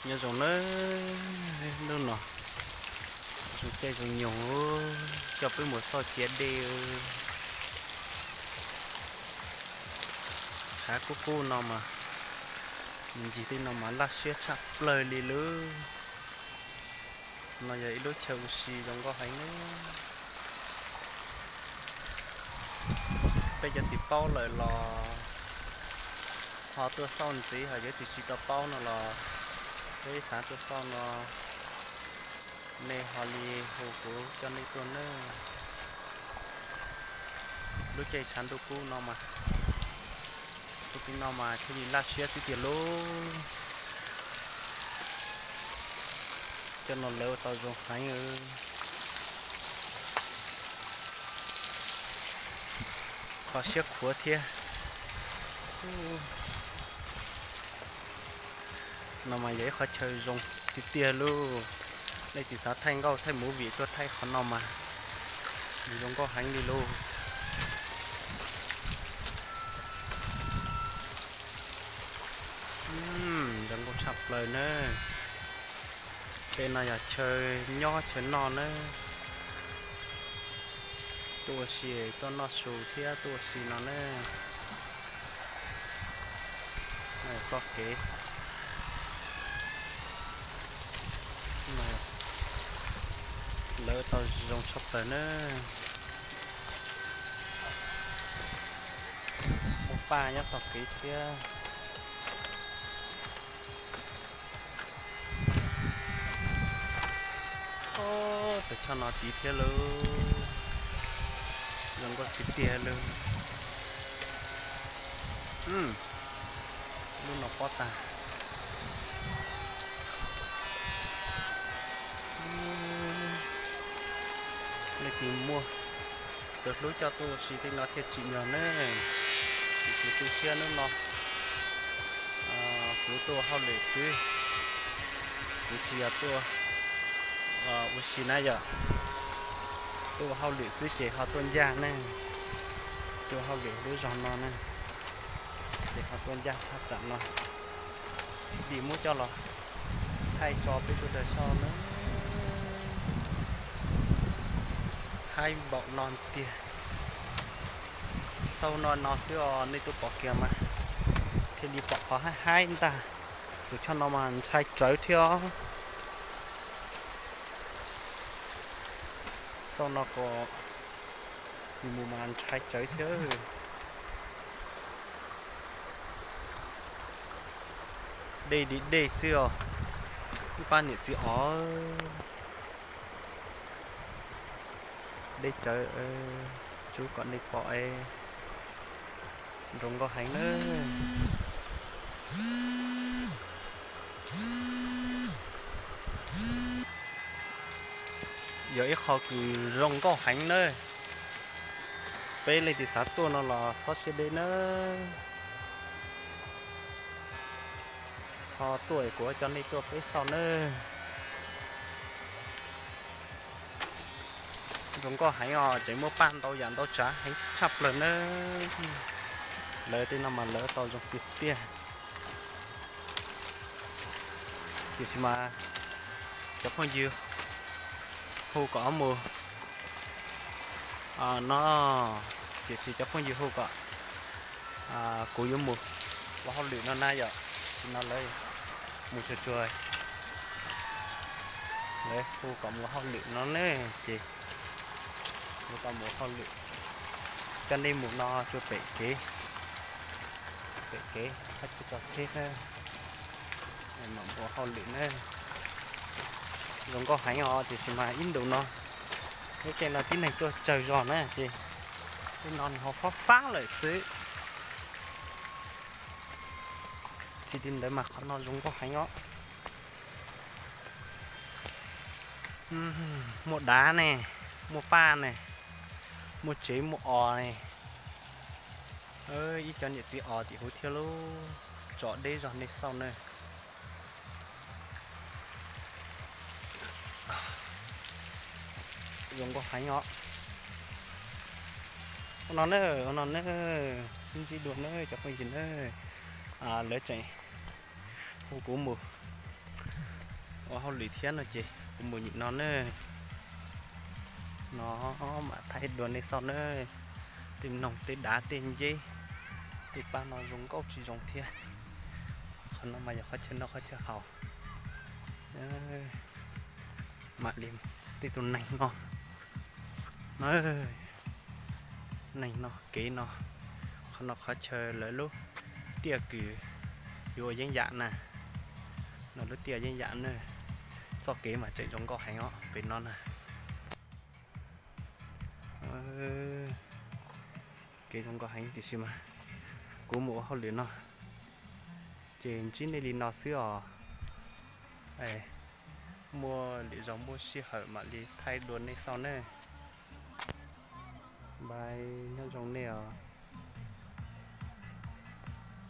Nyob zoo nawb, hnub no zoo caij zoo nyoog coj peb mus xauj ciav dej. Tshav kub kub no mas, ncig tej no mas laj siab tshaj plaws li lub. No yog ib lub chaw ua si zoo nkauj heev nawb. Peb cov tsis paub lawm los ho tuaj xauj ntxiv, ho yog tsis tsis tau paub no los peb xav tuaj xauj no, nej ho li hu kuv coj nej tuaj nawb. Lub caij tshav ntuj kub no mas, tus pib no mas thiaj li laj siab xwb tiag lauj. Cov no lawv ua tau zoo heev. Kho siab khuav thiab. No mas yog ib qhov chaw zoo tiag tiag lauj. Nej tsis xav thaij nkauj thaij movie tuaj thaij qhov no mas zoo nkauj heev li lauj. Zoo nkauj tshaj plaws nawb. Tej no yog chaw nyob chaw noj nawb. Tuaj ua si, tuaj noj su thiab tuaj ua si no nawb. Txoj kev lawv tau zoo tshaj plaws nawb. Muaj paj nyob tog kev thiab. Tus choj no tiv thiab lauj. Zoo nkauj tiag tiag lauj. Lub no pob tag. Leej twg muaj tus hlub coj tuaj ua si tej no thiaj tsim nyog nawb. Kuv tu siab hnub no kuv tuaj ua hauj lwm xwb. Kuv tsis yog tuaj ua si na yom. Tuaj ua hauj lwm xwb ces ho tuaj ncaj ne. Tuaj ua hauj lwm lub zog no ne, ces ho tuaj ncaj thaj tsam no. Thiaj li muab coj los thaij tso peb sawv daws saib na. Haib npaum no tiag. Xauj no no xwb os, nej twb pom kiag mas, thiaj li pom qhov haib haib ntag. Tus choj no mas ntshai tsawv thiab os. Xauj no kom mus mas ntshai tsawv thiab. Dej li dej xwb os, ib pab niam txiv os. Dej tsawv, tsub kom nej pom es zoo nkauj heev nawb. Yog ib qho kws zoo nkauj heev nawb. Peb leej twg xav tuaj no los txhob siab deb nawb. Ho tuaj es kuv coj nej tuaj peb xauj nawb. Zoo nkauj heev os, tseem muaj paj ntau yam ntau tsav heev tshaj plaws nawb. Lawv tej no mas lawv tau zoo tiag tiag. Tiam sis mas cov phooj ywg hu kom mus no, tiam sis cov phooj ywg hu kom kuv yuav mus ua hauj lwm no na yom, sim no lawv mus tsuag tsuag, lawv hu kom mus hauj lwm no ne, ces kuv tau mus hauj lwm, coj nej mus no tsuas pem kev, pem kev qab teb tso tsheb na, mam mus hauj lwm na. Zoo nkauj heev os, tiam sis mas ib ntus no lub caij no tib neeg tuaj tsawg zog na ces tej no nws ho fab fab lawm xwb. Tsis li ntawd mas qhov no zoo nkauj heev os. Muaj dav ne, muaj paj ne, muaj tsev muaj os ne. Ib cov niam txiv os tim huv thiab lauj, tsom deb zog nej xauj na. Zoo nkauj heev os. Ua no na, ua no na, sib ntsib dua na cov phooj ywg na. Lawv tseem hu kuv mus Ua hauj lwm thiab no ces kuv mus nyem no na. No mam thaij dua nej xauj na. Tej noog, tej dav, tej nceb, tej pab no zoo nkauj tsis zoo thiab. Qhov no mas yog qhov chaw noj qhov chaw haus. Mam li tej tus neeg no, neeg no, kev no, qhov no qhov chaw lawv lub tiaj kws yuav ua yeeb yam na. No lub tiaj yeeb yam na. Txoj kev mas tseem zoo nkauj heev os pem no na. Kev zoo nkauj heev tiam sis mas kuv mus ua hauj lwm no ces ntsib nej li no xwb os. Muaj lwm zaus muaj sij hawm mam li thaij dua nej xauj nawb. Bye, nyob zoo nej os.